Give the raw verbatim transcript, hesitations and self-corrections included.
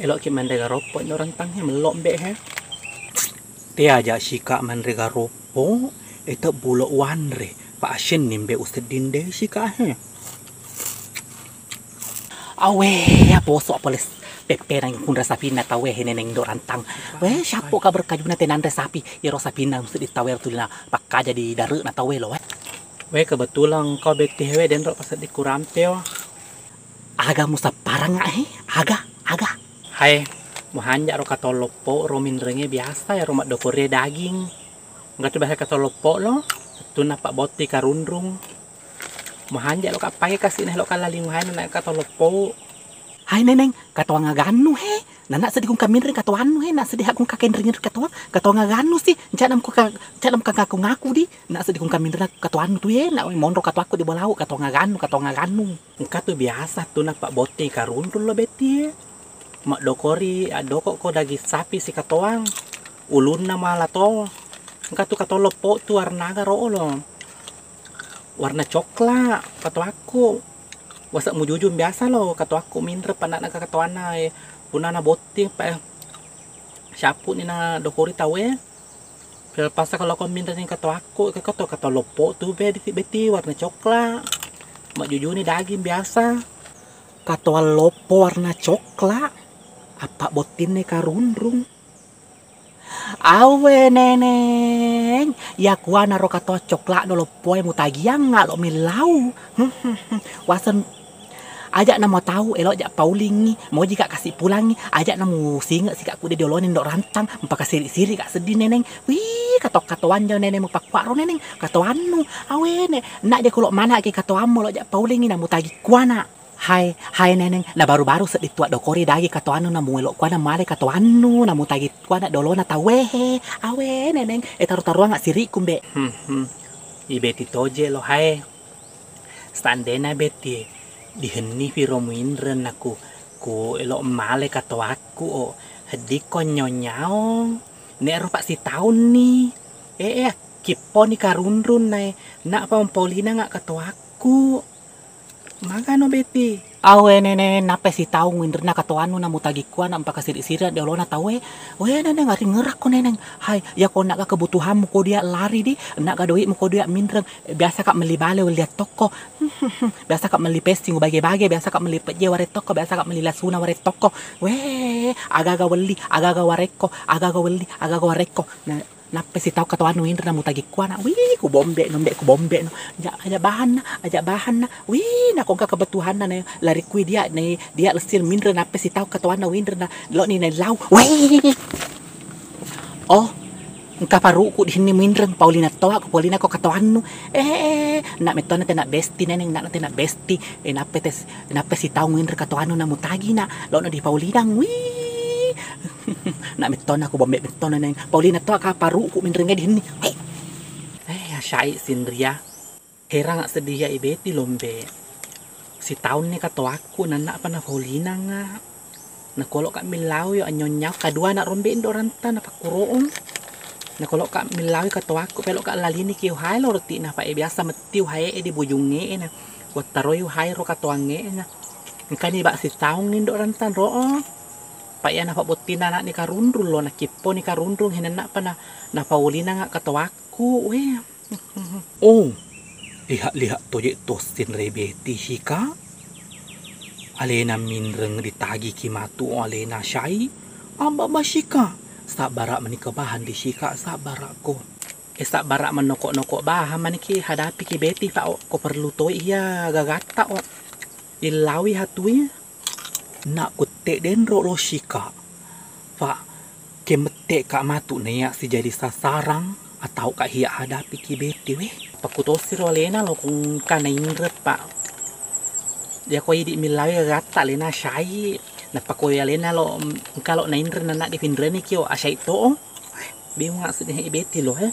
Elo'ki manre garoppo no rantang he, mello mbe he. Te aja sika manre garoppo, e tebbulo wanre, pa asenni mbe usedding de sika he. Awe, aposo pole pepperang kunra sapinna tauwe he neneng do rantang. We, syappo ka berkajuna tenanre sapi, yero sapinna musedding tauwe tulina pakkaja di dare'na tauwe lo we. We, kebetulan engkau betti hewe denro pasedding kurampeo. Aga musapparanga he? Aga, aga. Hai, muhanja ro katong loppo ro minrenge biasa ero maddokori daging. Engka tu biasa katong loppo lo, tunna pabbotti karunrung. Muhanja lo kappai kasi na lo kallaling hai na katong loppo. Hai neneng, katoang agannu he. Nana seddi kung kaminreng katoannu he, na seddi hakung kakenreng katoang, katoang agannu si. Ncana muka, ncana muka ngaku-ngaku di. Na seddi kung kaminreng katoannu tu he, na monro katoakku di bolau, katoang agannu, katoang agannu. Engka tu biasa tu napabbotting karunrung lo betti e. Maddokori, addoko ko daging sapi sikatoang. Ulunna mala to. Engka tu katoang loppo tu warna aga ro lo. Warna cokla katoakku. Wasa mujujung biasa lo katoakku minreng panakna katoanna e. Punna nabotting pa e. Syappu ni nadokori tau e. Terpaksa kalau kau minta nih katoakku, ke katoa katoa loppo tu be di betti warna coklat. Majujuni daging biasa. Katoa loppo warna coklat. Apa bottinne karunrung. Awe neneng, ya kuana ro katoa coklat no loppoe mutagiang ngalo millau. Wasen Aja' namo tau, elo' ja' paulingngi, moji ka' kasi' pulangngi, aja' namo singe' sika' kudde dioloni ndo' rantang, mpaka siri'-siri' ka' sedding neneng. Wii, kato-katoang jo neneng, mupakkua' ro neneng, katoannu. Awene, na' je kulo' mana' ki katoammu, elo' ja' paulingngi, namutagi kuana'. Hai, hai neneng, na baru-baru sedding tua' dokori dagi katoannu, namu elo' kuana' male katoannu, namutagi kuana' dolona tauwe he. Awe neneng, e taru-taruanga' siri'ku mbe'. Hmm, hmm. Ibe ti toje' lo hai. Seandainya betti dihenni firo muinreng naku, ku elo' male katoakku o, heddikko nyong-nyaong, ne'ro pa' sitaunni. E, e, kipponi karunrung nae, na'pa mpaulinanga' katoakku. Magano betti. Awe nene, nappe sitaung winrenna katoannu namutagi kuana' mpaka siri'-siri' di olona tauwe. We neneng, aringerakko neneng. Hai, yako na'ga kebutuhanmu ko dia' lari di, na'ga doi'mu ko dia' minreng. Biasa ka' melli bale welliang tokko. Biasa ka' melli pessing ubage-bage, biasa ka' melli pejje wareng tokko, biasa ka' melli lasuna wareng tokko. Weh, aga-aga welli, aga-aga warekko, aga-aga welli, aga-aga warekko. Na, nappe sitau katoanna winreng namutagi kuana'. Wih, kubombe' no, mbe' kubombe' no. Aja', aja' bahanna, aja' bahanna. Wih, nako engka kebutuhanna ne, lari kui dia' ne, dia' lessil minreng nappe sitau katoanna winreng na, lo' ni ne lau. Wih. Oh, engka paru'ku dihenni muinreng, Paulina toa ko, Paulina ko katoannu. Eh, eh, na' mettona tena besti neneng, na' tena besti. Eh, nappe tes, nappe sitaung muinreng katoannu namutagi na', lo'no di Paulina, wih. Na' mettona ko bombe mettona neng, Paulina toa ka paru'ku minrengnge dihenni. Eh, eh, asyai sinria. Heranga' sedia i beti lombe. Sitaunni katoakku nanna'pa napaulinanga'. Nakolo'ka' millau yo anyonyau kaduana' rombe indo ranta napakkuro'ong. Nakolo'ka' millau katoakku pelo'ka' lalini ki uhai lo roti napa e biasa metti uhai e di bujungnge e na. Wattaroi uhai ro katoangnge e na. Engkani ba sitaung indo ranta ro'o. Pa iya napabottina ana'ni karunrung lo nakipponi karunrung he nanna'pa na napaulinanga' katoakku. Weh. Oh, liha'-liha' toje' tossing rebeti sika. Alena minreng ditagiki matu alena syai. Amba basika. Sabbara' manika bahan di sika sabbara' ko. E sabbara' manoko-noko bahan maniki hadapiki beti pa' o, ko perlu toi iya gagatta' o. Illawi hatui. Na' kutte denro lo sika. Fa' ke mette ka' matu naiya sijadi sasarang atau ka' hiya hadapi ki beti we. Pakkutosi ro alena lo kungka nainre pa'. Yako idi' millawe gatta' alena syai. Nappa ko alena lo engka lo nainre nana' difinreni kio asyai to'o. Bingung asedih i beti lo he.